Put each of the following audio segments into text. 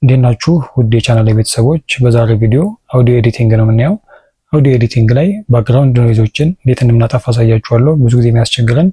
እንዴት ናችሁ ውድ የቻናል ቤተሰቦች፣ በዛሬው ቪዲዮ audio editing ነው የምናየው። Audio editing ላይ background noise ኦችን እንዴት እንደምናጠፋ አሳያችኋለሁ። ብዙ ጊዜ የሚያስቸግረን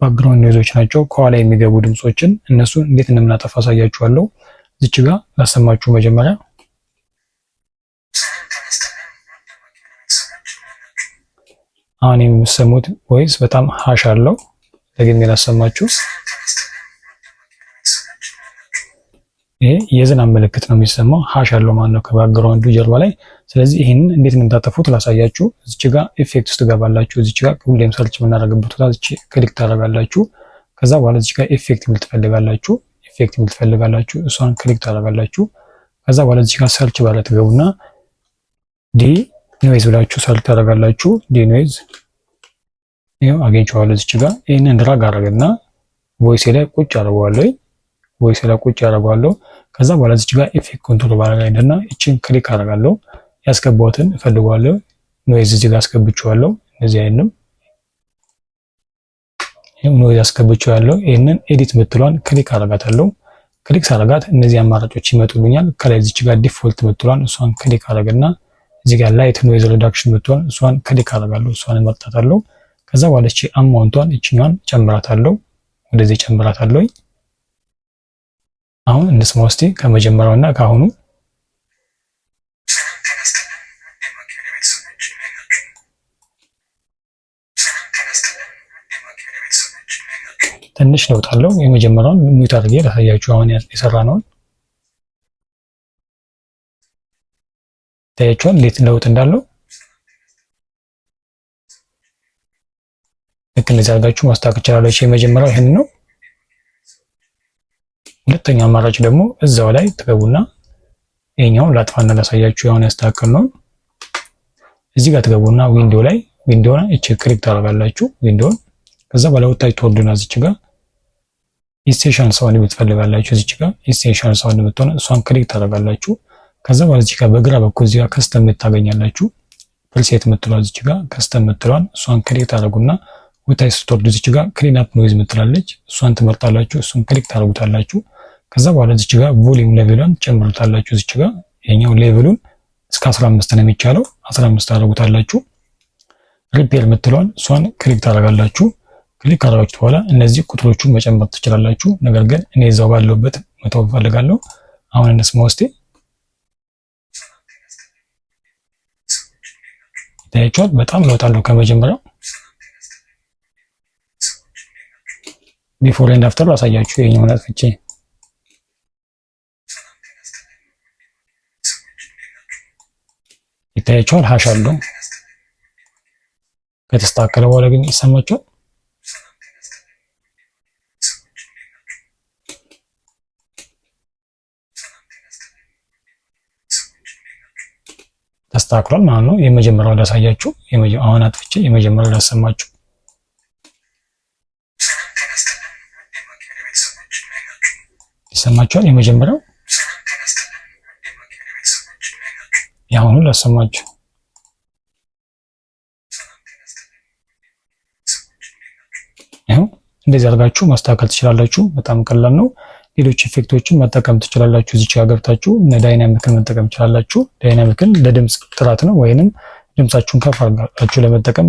background noise ኦች ናቸው፣ ከኋላ የሚገቡ ድምጾችን፣ እነሱን እንዴት እንደምናጠፋ አሳያችኋለሁ። እዚች ጋር ላሰማችሁ መጀመሪያ። አሁን የምትሰሙት voice በጣም harsh አለው። ደግሜ ላሰማችሁ። ይሄ የዝናብ ምልክት ነው የሚሰማው፣ harsh አለው ማለት ነው ከ background ኡ ጀርባ ላይ። ስለዚህ ይህንን እንዴት እንደምታጠፉት ላሳያችሁ። እዚች ጋር effect ውስጥ ትገባላችሁ። እዚች ጋር ሁሌም search የምናደርግበት ቦታ እዚች click ታደርጋላችሁ። ከዛ በኋላ እዚች ጋር effect የሚል ትፈልጋላችሁ። Effect የሚል ትፈልጋላችሁ። እሷን click ታደርጋላችሁ። ከዛ በኋላ እዚች ጋር search bar ትገቡና denoise ብላችሁ search ታደርጋላችሁ። Denoise ይኸው አግኝቼዋለሁ። እዚች ጋር ይህንን drag አደርግና voice ኤ ላይ ቁጭ አደርገዋለሁ። Voice ላይ ቁጭ አደርገዋለሁ። ከዛ በኋላ እዚች ጋር effect control bar ላይ እና እቺን click አደርጋለሁ። ያስገባሁትን እፈልገዋለሁ። Noise እዚህ ጋር አስገብቼዋለሁ። እነዚህ አይንም noise አስገብቼዋለሁ። ይህንን edit ምትሏን click አደርጋታለሁ። Click ሳደርጋት እነዚህ አማራጮች ይመጡልኛል። ከላይ እዚች ጋር default ምትሏን እሷን click አደርግና እዚህ ጋር light noise reduction ምትሏን እሷን click አደርጋለሁ። እሷን እመርጣታለሁ። ከዛ በኋላ እቺ amount ቷን እቺኛዋን ጨምራታለሁ። ወደዚህ ጨምራታለሁ። አሁን እንስማ እስቲ ከመጀመሪያውና ከአሁኑ። ትንሽ ለውጥ አለው። የመጀመሪያውን mute አድርጌ ላሳያችሁ። አሁን የሰራነውን ታያችኋል እንዴት ለውጥ እንዳለው። ልክ እንደዚህ አድርጋችሁ ማስተካከል ትችላላችሁ። የመጀመሪያው ይሄን ነው። ሁለተኛው አማራጭ ደግሞ እዛው ላይ ትገቡና ይሄኛውን ላጥፋና ላሳያችሁ። አሁን ያስተካከልነው እዚህ ጋር ትገቡና window ላይ window ን እቺ click ታደርጋላችሁ። Window ን ከዛ በኋላ ወታች ትወርዱና እዚች ጋር essential sound የምትፈልጋላችሁ እዚች ጋር essential sound የምትሆነ እሷን click ታደርጋላችሁ። ከዛ በኋላ እዚህ ጋር በግራ በኩል እዚህ ጋር custom የምታገኛላችሁ preset የምትለዋ እዚች ጋር custom የምትለዋን እሷን click ታደርጉና ወታች ስትወርዱ እዚች ጋር clean up noise የምትላለች እሷን ትመርጣላችሁ። እሱን click ታደርጉታላችሁ። ከዛ በኋላ እዚች ጋር volume level ሏን ጨምሩታላችሁ። እዚች ጋር ይሄኛው level ኡን እስከ 15 ነው የሚቻለው፣ 15 ታደርጉታላችሁ። Repair የምትለዋን እሷን click ታደርጋላችሁ። Click ካደረጋችሁት በኋላ እነዚህ ቁጥሮቹን መጨመር ትችላላችሁ። ነገር ግን እኔ እዛው ባለሁበት መተው እፈልጋለሁ። አሁን እንስማ እስቲ። ይታያችኋል። በጣም ለውጥ አለው ከመጀመሪያው። Before and after ላሳያችሁ። ይሄኛውን አጥፍቼ ይታያችኋል። Harsh አለው። ከተስተካከለ በኋላ ግን ይሰማችኋል። ተስተካክሏል ማለት ነው። የመጀመሪያው ላሳያችሁ። አሁን አጥፍቼ የመጀመሪያው ላሰማችሁ። ይሰማችኋል። የመጀመሪያው የአሁኑ ላሰማችሁ። ይኸው እንደዚህ አድርጋችሁ ማስተካከል ትችላላችሁ። በጣም ቀላል ነው። ሌሎች effect ኦችን መጠቀም ትችላላችሁ። እዚች ጋር ገብታችሁ እነ dynamic ን መጠቀም ትችላላችሁ። Dynamic ን ለድምፅ ጥራት ነው፣ ወይንም ድምፃችሁን ከፍ አድርጋችሁ ለመጠቀም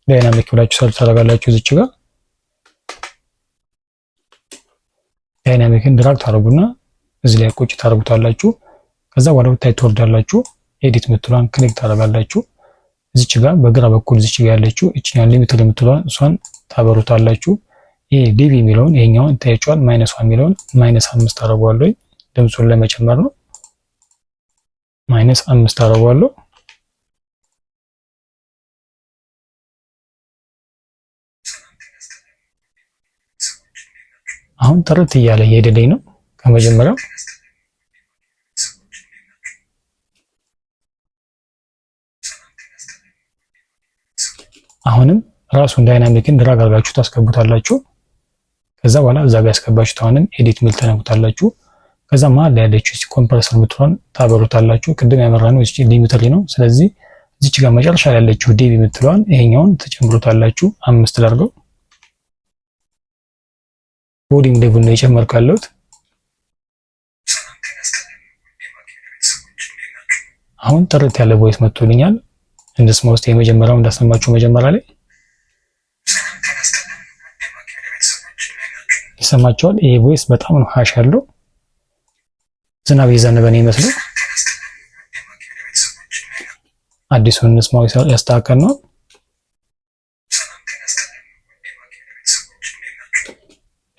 dynamic ብላችሁ search ታደርጋላችሁ። እዚች ጋር Dynamic ን drag ታደርጉና እዚህ ላይ ቁጭ ታደርጉታላችሁ። ከዛ ወደ ታች ትወርዳላችሁ። Edit ምትሏን click ታደርጋላችሁ። እዚች ጋር በግራ በኩል እዚች ጋር ያለችው እቺኛን limiter የምትሏን እሷን ታበሩታላችሁ። ይሄ dB የሚለውን ይሄኛውን ታያችኋል። Minus 1 የሚለውን -5 ታደርገዋለሁ። ድምፁን ለመጨመር ነው። -5 ታደርገዋለሁ። አሁን ጥርት እያለ እየሄደልኝ ነው ከመጀመሪያው። አሁንም ራሱን dynamic ን drag አድርጋችሁ ታስገቡታላችሁ። ከዛ በኋላ እዛ ጋር ያስገባችሁት አሁንም edit ሚል ተነኩታላችሁ። ከዛ መሀል ላይ ያለችው እቺ compressor የምትሆን ታበሩታላችሁ። ቅድም ያመራነው እቺ limiter ነው። ስለዚህ እዚች ጋር መጨረሻ ላይ ያለችው dB የምትለዋን ይሄኛውን ተጨምሩታላችሁ። 5 ላድርገው። Volume level ነው የጨመርኩ ያለሁት። አሁን ጥርት ያለ voice መጥቶልኛል። እንስማ ውስጥ የመጀመሪያው እንዳሰማችሁ መጀመሪያ ላይ ይሰማቸዋል። ይሄ voice በጣም ነው harsh ያለው፣ ዝናብ እየዘነበ ነው ይመስለው። አዲሱን እንስማው ያስተካከል ነው።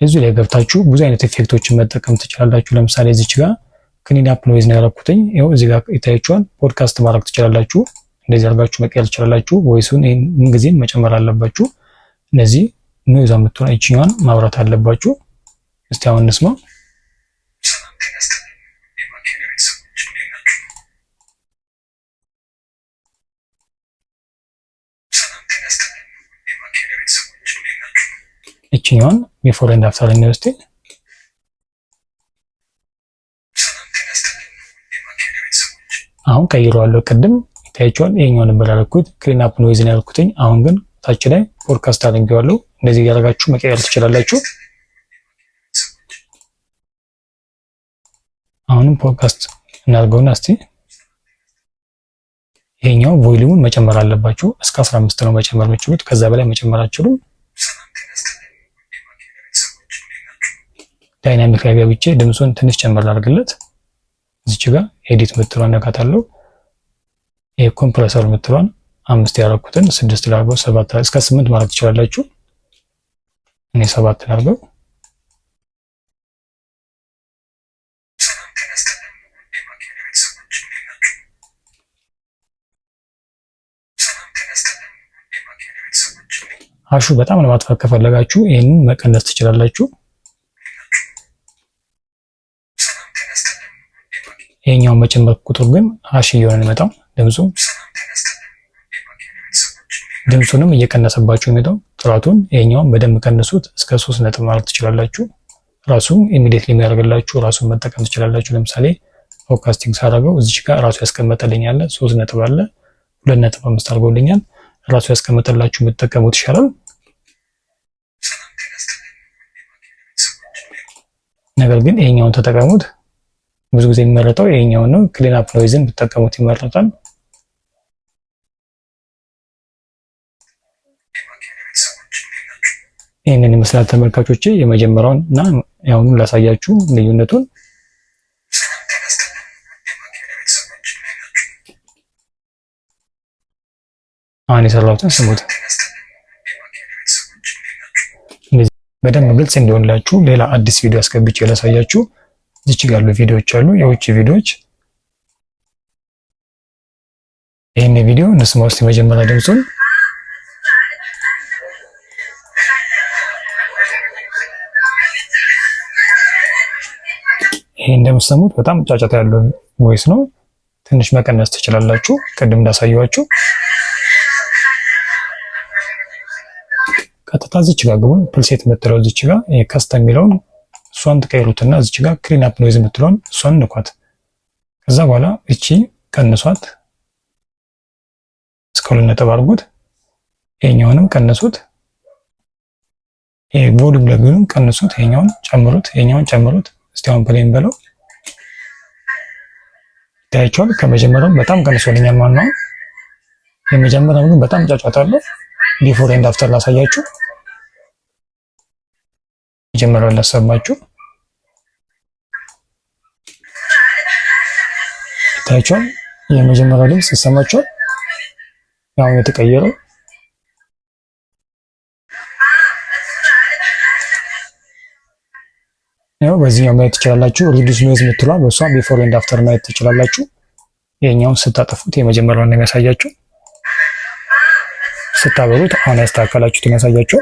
እዚሁ ላይ ገብታችሁ ብዙ አይነት effect ኦችን መጠቀም ትችላላችሁ። ለምሳሌ እዚች ጋር clean up noise ነው ያደረኩትኝ። ይኸው እዚህ ጋር ይታያችኋል። ፖድካስት ማድረግ ትችላላችሁ። እንደዚህ አድርጋችሁ መቀየር ትችላላችሁ። voice ኡን ይሄን ምን መጨመር አለባችሁ። እነዚህ noise የምትሆን ይችኛዋን ማብራት አለባችሁ። እስቲ አሁን እንስማ። ይችኛዋን before and after እንወስድ። አሁን ቀይረዋለሁ። ቅድም ይታያችኋል። ይሄኛው ነበር ያልኩት clean up noise ነው ያልኩትኝ። አሁን ግን ታች ላይ ፖድካስት አድርጌዋለሁ። እንደዚህ እያደረጋችሁ መቀየር ትችላላችሁ። አሁንም ፖድካስት እናድርገውና እስቲ ይሄኛው volume ኡን መጨመር አለባችሁ። እስከ 15 ነው መጨመር የምችሉት፣ ከዛ በላይ መጨመር አትችሉም። Dynamic ላይ ገብቼ ድምፁን ትንሽ ጨመር ላድርግለት። እዚች ጋር edit ምትሏን ነካታለሁ። ይሄ compressor ምትሏን 5 ያደረኩትን 6 ላድርገው፣ 7 እስከ 8 ማለት ትችላላችሁ። እኔ 7 ላድርገው። harsh ኡ በጣም ለማጥፋት ከፈለጋችሁ ይህንን መቀነስ ትችላላችሁ። ይሄኛውን መጨመር ቁጥር ግን harsh እየሆነ ነው የሚመጣው ድምፁ። ድምፁንም እየቀነሰባችሁ የሚመጣው ጥራቱን። ይሄኛውን በደንብ ቀንሱት እስከ 3 ነጥብ ማለት ትችላላችሁ። ራሱ immediately የሚያደርግላችሁ ራሱን መጠቀም ትችላላችሁ። ለምሳሌ podcasting ሳደርገው እዚች ጋር ራሱ ያስቀመጠልኝ አለ 3 ነጥብ አለ 2.5 አድርጎልኛል። ራሱ ያስቀመጠላችሁ የምትጠቀሙት ይሻላል። ነገር ግን ይሄኛውን ተጠቀሙት። ብዙ ጊዜ የሚመረጠው ይሄኛውን ነው። Clean up noise ን ብትጠቀሙት ይመረጣል። ይህንን ይመስላል ተመልካቾቼ። የመጀመሪያውን እና ያሁኑን ላሳያችሁ ልዩነቱን። አሁን የሰራሁትን ስሙት። በደንብ ግልጽ እንዲሆንላችሁ ሌላ አዲስ ቪዲዮ አስገብቼ ላሳያችሁ። እዚች ጋር ያሉ ቪዲዮዎች አሉ፣ የውጭ ቪዲዮዎች። ይህን ቪዲዮ እንስማ ውስጥ የመጀመሪያ ድምፁን። ይሄ እንደምትሰሙት በጣም ጫጫታ ያለው voice ነው። ትንሽ መቀነስ ትችላላችሁ፣ ቅድም እንዳሳየኋችሁ። ቀጥታ እዚች ጋር ግቡን preset የምትለው እዚች ጋር custom የሚለውን እሷን ትቀይሩትና እዚች ጋር clean up noise የምትለውን እሷን ንኳት። ከዛ በኋላ እቺ ቀንሷት እስከ 2 ነጥብ አድርጉት። ይሄኛውንም ቀንሱት። ይሄ volume ለግኑን ቀንሱት። ይሄኛውን ጨምሩት። ይሄኛውን ጨምሩት። እስቲ አሁን play ን በለው ታያቸዋል። ከመጀመሪያው በጣም ቀንሶልኛል ማለት ነው። የመጀመሪያው ግን በጣም ጫጫታ አለው። Before and after ላሳያችሁ። መጀመሪያውን ላሰማችሁ። ታያቸዋል። የመጀመሪያው ድምጽ ይሰማችኋል። ያው የተቀየረው ያው በዚህኛው ማየት ትችላላችሁ። Reduce noise የምትለዋ በእሷ before and after ማየት ትችላላችሁ። ይሄኛውን ስታጠፉት የመጀመሪያውን ነው የሚያሳያችሁ። ስታበሩት አሁን ያስተካከላችሁትን ያሳያችሁ።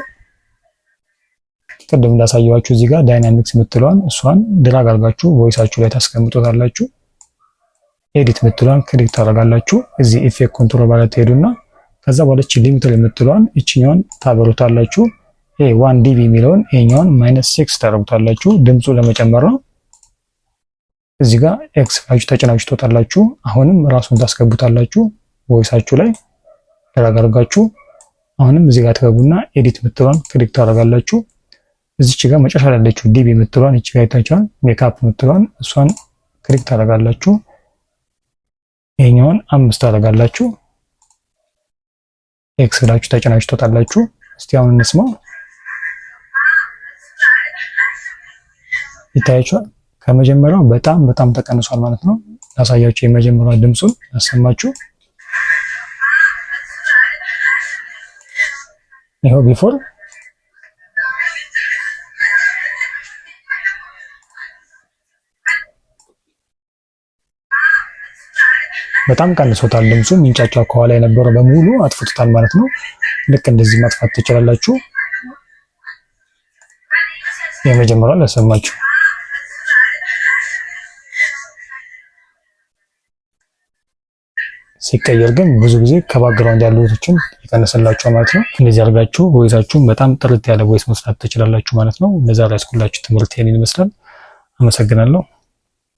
ቅድም እንዳሳየኋችሁ እዚህ ጋር dynamics የምትለዋን እሷን drag አድርጋችሁ voice ኣችሁ ላይ ታስቀምጡታላችሁ። Edit የምትለዋን click ታደርጋላችሁ። እዚህ effect control ማለት ትሄዱና ከዛ በኋላ እቺ limiter የምትለዋን እቺኛዋን ታበሩታላችሁ። ይሄ 1 dB የሚለውን ይሄኛውን -6 ታደርጉታላችሁ። ድምፁ ለመጨመር ነው። እዚህ ጋር X ብላችሁ ተጭናችሁ ትወጣላችሁ። አሁንም ራሱን ታስገቡታላችሁ voice ኣችሁ ላይ drag አድርጋችሁ አሁንም እዚህ ጋር ትገቡና edit የምትለዋን click ታደርጋላችሁ። እዚች ጋር መጨረሻ ላይ ያለችው dB የምትለዋን እቺ ጋር ይታያችኋል። ሜካፕ የምትለዋን እሷን click ታደርጋላችሁ። ይሄኛውን 5 ታደርጋላችሁ። X ብላችሁ ተጭናችሁ ትወጣላችሁ። እስቲ አሁን እንስማው። ይታያችኋል። ከመጀመሪያው በጣም በጣም ተቀንሷል ማለት ነው። ላሳያችሁ፣ የመጀመሪያው ድምፁን ላሰማችሁ። ይኸው before በጣም ቀንሶታል ድምፁ። ሚንጫጫው ከኋላ የነበረው በሙሉ አጥፍቶታል ማለት ነው። ልክ እንደዚህ ማጥፋት ትችላላችሁ። የመጀመሪያው ላሰማችሁ። ሲቀየር ግን ብዙ ጊዜ ከ background ያሉትን ይቀንስላችኋል ማለት ነው። እንደዚህ አድርጋችሁ voice ኣችሁን በጣም ጥርት ያለ voice መስራት ትችላላችሁ ማለት ነው። ለዛሬ ያስኩላችሁ ትምህርት ይሄንን ይመስላል። አመሰግናለሁ።